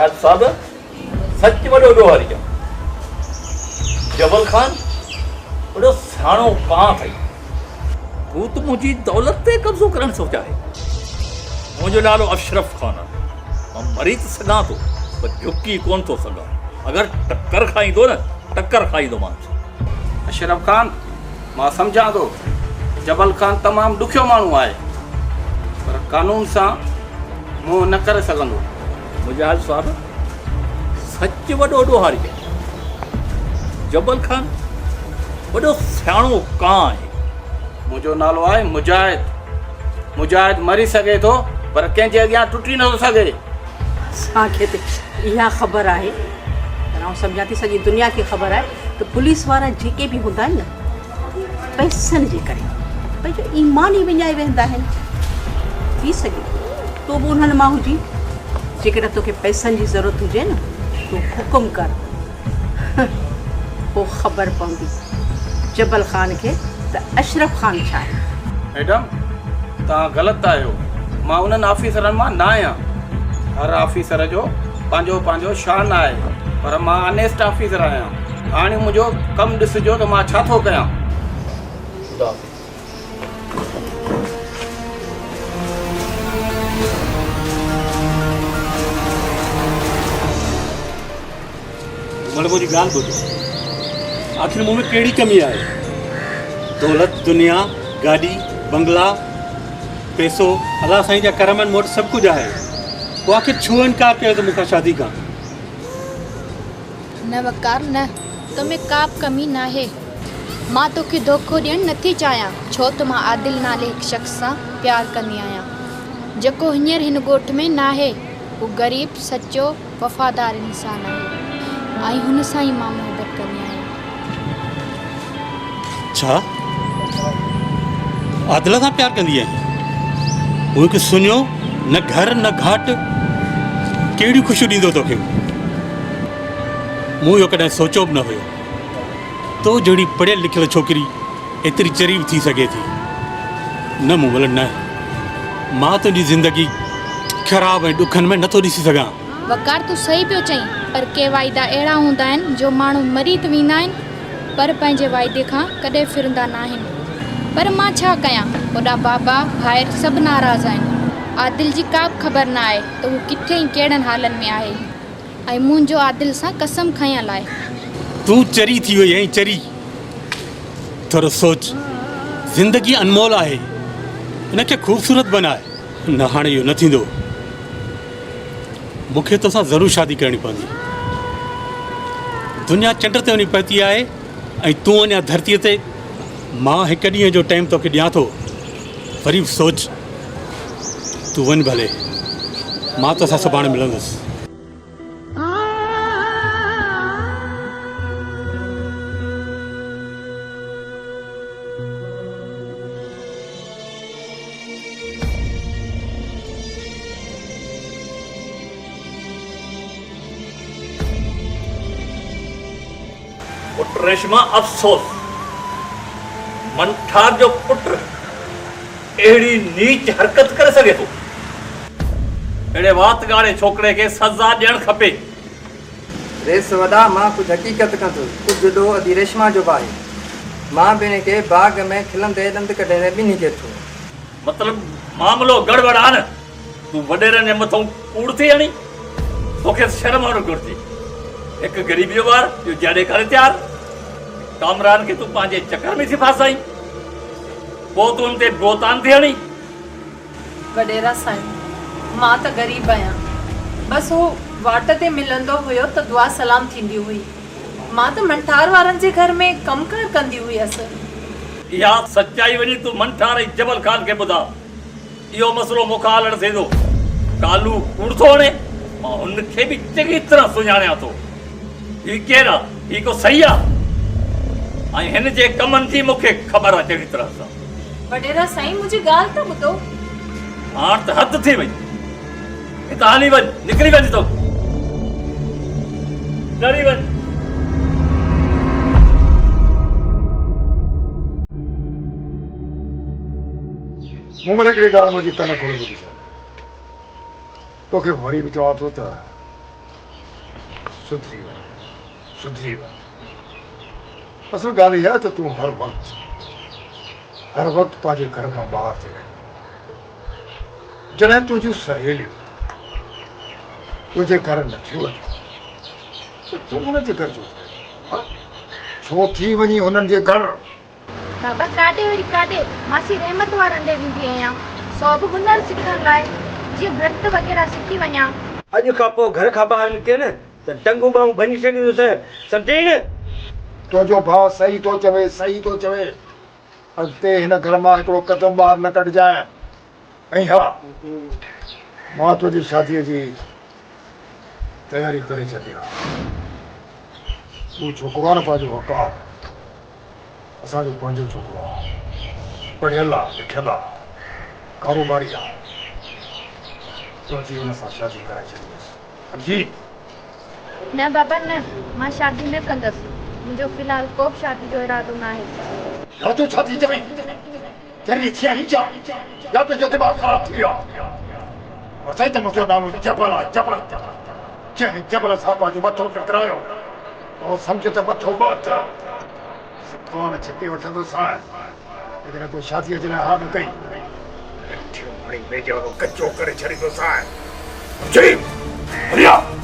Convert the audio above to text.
مجاهد صاحب سچ وڏو ڏوهاري آ. جبل خان وڏو سياڻو ڪانء اٿئي. هو ته منهنجي دولت تي قبضو ڪرڻ ٿو چاهي. منهنجو نالو اشرف خان آهي. مان مري ته سگهان ٿو پر جهڪي ڪونه ٿو سگهان. اگر ٽڪر کائيندو نه ٽڪر کائيندومانس. اشرف خان، مان سمجهان ٿو جبل خان تمام ڏکيو ماڻهو آهي پر قانون سان منهن نه ڪري سگهندو. مجاهد صاحب، سچ وڏو ڏوهاري آهي. جبل خان وڏو سياڻو ڪانء آهي. منهنجو نالو آهي مجاهد. مجاهد مري سگهي ٿو پر ڪنهن جي اڳيان ٽٽي نٿو سگهي. اسان کي ته اها خبر آهي پر آئون سمجهان ٿي سڄي دنيا کي خبر آهي ته پوليس وارا جيڪي به هوندا آهن نه پئسن جي ڪري پنهنجو ايمان ئي وڃائي ويهندا آهن. ٿي سگهي ٿو تون به انهن مان هجين. جيڪڏهن توکي پئسن جي ضرورت هجي نه تون حڪم ڪر پوء خبر پوندي جبل خان کي ته اشرف خان ڇا آهي. ميڊم توهان غلط آهيو مان انهن آفيسرن مان نه آهيان هر آفيسر جو پنهنجو پنهنجو شان آهي پر مان آنيسٽ آفيسر آهيان هاڻي منهنجو ڪم ڏسجو ته مان ڇا ٿو ڪيان. خدا حافظ. مڙ منهنجي ڳالهه ٻڌ. آخر مون ۾ ڪهڙي ڪمي آهي؟ دولت، دنيا، گاڏي، بنگلا، پئسو، الله سائين جا ڪرم آهن مون وٽ سڀ ڪجهه آهي. پوء آخر ڇو انڪار ڪيو ته مون کان شادي ڪان؟ نه وقار نه، تو ۾ ڪا به ڪمي ناهي. مان توکي دوکو ڏيڻ نٿي چاهيان، ڇو ته مان عادل نالي هڪ شخص سان پيار ڪندي آهيان، جيڪو هينئر هن ڳوٺ ۾ ناهي. هو غريب، سچو، وفادار انسان آهي ۽ هن سان ئي مان محبت ڪندي آهيان. ڇا؟ عادل سان پيار ڪندي آهين؟ هو هڪ سڃو، نه گهر نه گهاٽ، ڪهڙيون خوشيون ڏيندو توکي هو؟ مون اهو ڪڏهن سوچيو به نه هيو. تو جهڙي پڙهيل لکيل ڇوڪري ايتري چري به ٿي سگهي ٿي. نه مومل نه، مان تنهنجي زندگي خراب ۽ ڏکن ۾ نٿو ڏسي سگهان. وقار تون صحيح پيو چئين پر ڪي واعدا اهڙا هوندا آهن جو ماڻهو مري ته ويندا آهن پر پنهنجي واعدي کان ڪڏهن ڦرندا ناهن. پر مان ڇا ڪيان هوڏانهن بابا، ڀائر سڀ ناراض آهن. عادل جي ڪا به خبر نه آهي ته هو ڪٿي ۽ ڪهڙن حالن ۾ آهي ۽ منهنجو عادل سان قسم کنيل آهي. تون چري ٿي وئي آهين چري. ٿورو سوچ زندگي انمول آهي ان کي خوبصورت بناء. نه هاڻي اهو نه ٿيندو. مون کي توسان ضرور شادي ڪرڻي پوندي. دنيا چنڊ تي وڃي پهتي آهي ۽ تون اڃا ڌرتيء تي. مان هڪ ڏينهن جو ٽائيم توکي ڏيان ٿو. وري به سوچ. تون وڃ ڀلي. مان توسان سڀاڻي ملندس. پٽ ريشما افسوس منٺار جو پٽ اهڙي نيچ حرڪت ڪري سگهي ٿو. اهڙي وات ڳاڙهي ڇوڪري کي سزا ڏيڻ کپي. ريس وڏا مان ڪجهه حقيقت ڪندس. ڪجهه ڏوهه ادي ريشما جو به آهي. مان به هن کي باغ ۾ کلندي ڏند ڪڍندي ٻنهي کي ڏٺو. مطلب معاملو گڙٻڙ آ نه. تون وڏيرن جي مٿئون ڪوڙ ٿي هڻين. توکي شرم هئڻ گهرجي. هڪ غريب جو ٻار ٻيو جاڏي ڪري تيار. ڪامران کي تون پنهنجي چڪر ۾ ٿي ڦاسائين. پوء تون هن تي بهتان ٿي هڻين. وڏيرا سائين، مان ته غريب آهيان. بس هو واٽ تي ملندو هيو ته دعا سلام ٿيندي هئي. مان ته منٺار وارن جي گهر ۾ ڪم ڪار ڪندي هيس. اها سچائي وڃي تون منٺار ۽ جبل خان کي ٻڌاء. اهو مسئلو مون کان حل نه ٿيندو. ڪالو ڪوڙ ٿو هڻي. مان هن کي به چڱي طرح سڃاڻيان ٿو. هي ڪير آ؟ هي ڪو صحيح آ؟ ۽ هن جي ڪمن جي مون کي خبر آ چڱي طرح سان. وڏيرا سائين منهنجي ڳالهه ته ٻڌو. هاڻ ته حد ٿي وئي. هتان هلي وڃ، نڪري وڃ هتان. نڪري وڃ. مون وري هڪڙي ڳالهه منهنجي ڪن کولي ٻڌي ڇڏ. توکي وري به چوان ٿو ته سڌري وڃ، سڌري وڃ. اصل ڳالهه اها آهي ته تون هر وقت، هر وقت پنهنجي گهر کان ٻاهر ٿي رهين. جڏهن تنهنجون سهيليون تنهنجي گهر نٿيون اچن ته تون انهن جي گهر ڇو ٿي وڃين؟ ها؟ ڇو ٿي وڃين هنن جي گهر؟ بابا ڪاڏي وري ڪاڏي، ماسي رحمت وارن ڏي ويندي آهيان، سو به هنر سکڻ لاء، جيئن ڀرت وغيره سکي وڃان. اڄ کان پوء گهر کان ٻاهر نڪتين نه ته ٽنگون ٻانهون ڀڃي ڇڏيندوسانء، سمجهئي نه؟ تنهنجو ڀاء صحيح ٿو چوي، صحيح ٿو چوي. اڳتي هن گهر مان هڪڙو قدم ٻاهر نه ڪڍجانء. ۽ ها، مان تنهنجي شاديء جي تياري ڪري ڇڏي آهي. هو ڇوڪرو آهي نه پنهنجو وقار. اسان جو پنهنجو ڇوڪرو آ، پڙهيل آ، لکيل آ، ڪاروباري آ، تنهنجي ان سان شادي ڪرائي ڇڏيندس، سمجهي؟ نه بابا نه، مان شادي نه ڪندس، منهنجو في الحال ڪو به شادي جو ارادو ناهي. يا تون ڇا ٿي چوين؟ چري ٿي آهين ڇا؟ يا تنهنجو دماغ خراب ٿي ويو آ؟ وسائي ته منهنجو نالو جبل آ، جبل، جنهن جبل سان پنهنجو مٿو ٽڪرايو، اهو سمجهه ته مٿو ٻه ٿيو. زبان ڇڪي وٺندوسانء، جيڪڏهن تو شاديء جي لاء ها نه ڪئي. لٺيون هڻي ميڄارو ڪچو ڪري ڇڏيندوسانء. سمجهئي؟ هلي آ.